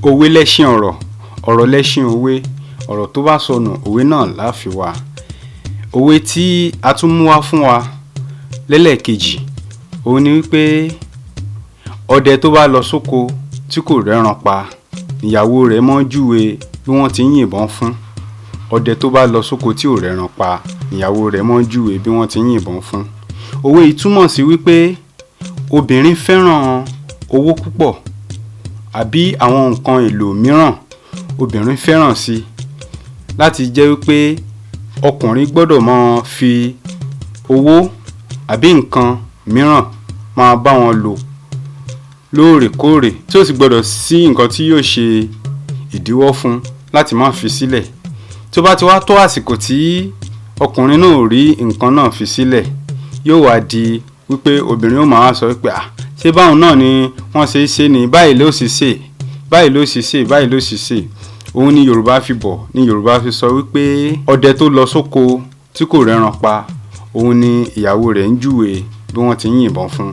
Òwe lẹṣin ọ̀rọ̀, ọ̀rọ̀ lẹṣin òwe, ọ̀rọ̀ tó bá sọnù, òwe náà la fi wá. Òwe tí a tún mú wá fún wa lẹ́lẹ́kejì òun ni wípé ọdẹ tó bá lọ sóko tí kò rẹ́ran pa, ìyàwó rẹ̀ mọ́ júwe bí wọ́n ti ń yìnbọn fún. Ọdẹ tó bá lọ sóko tí ò rẹ́ran pa, ìyàwó rẹ̀ mọ́ júwe bí wọ́n ti ń yìnbọn fún. Òwe yìí túmọ̀ sí wípé obìnrin fẹ́ràn owó púpọ̀ àbí àwọn nǹkan èlò mìíràn obìnrin fẹ́ràn sí láti jẹ́ wípé ọkùnrin gbọ́dọ̀ máa fi owó àbí nǹkan mìíràn máa bá wọn lò lóòrèkóòrè, tí ó sì gbọ́dọ̀ sí nǹkan tí yóò ṣe ìdíwọ́ fún láti má fi sílẹ̀. Tó bá ti wá tó àsìkò tí ọkùnrin náà ò rí nǹkan náà fi sílẹ̀, yóò wá di wípé obìnrin ó máa sọ wípé à ṣé báwọn náà ni wọ́n ṣe é ṣe ni, báyìí ló sì ṣe, báyìí ló sì ṣe, báyìí ló sì ṣe. Òun ni Yorùbá fi bọ̀, ni Yorùbá fi sọ wípé ọdẹ tó lọ sóko tí kò rẹ́ran pa, òun ni ìyàwó rẹ̀ ń júwe bí wọ́n ti ń yìnbọn fún.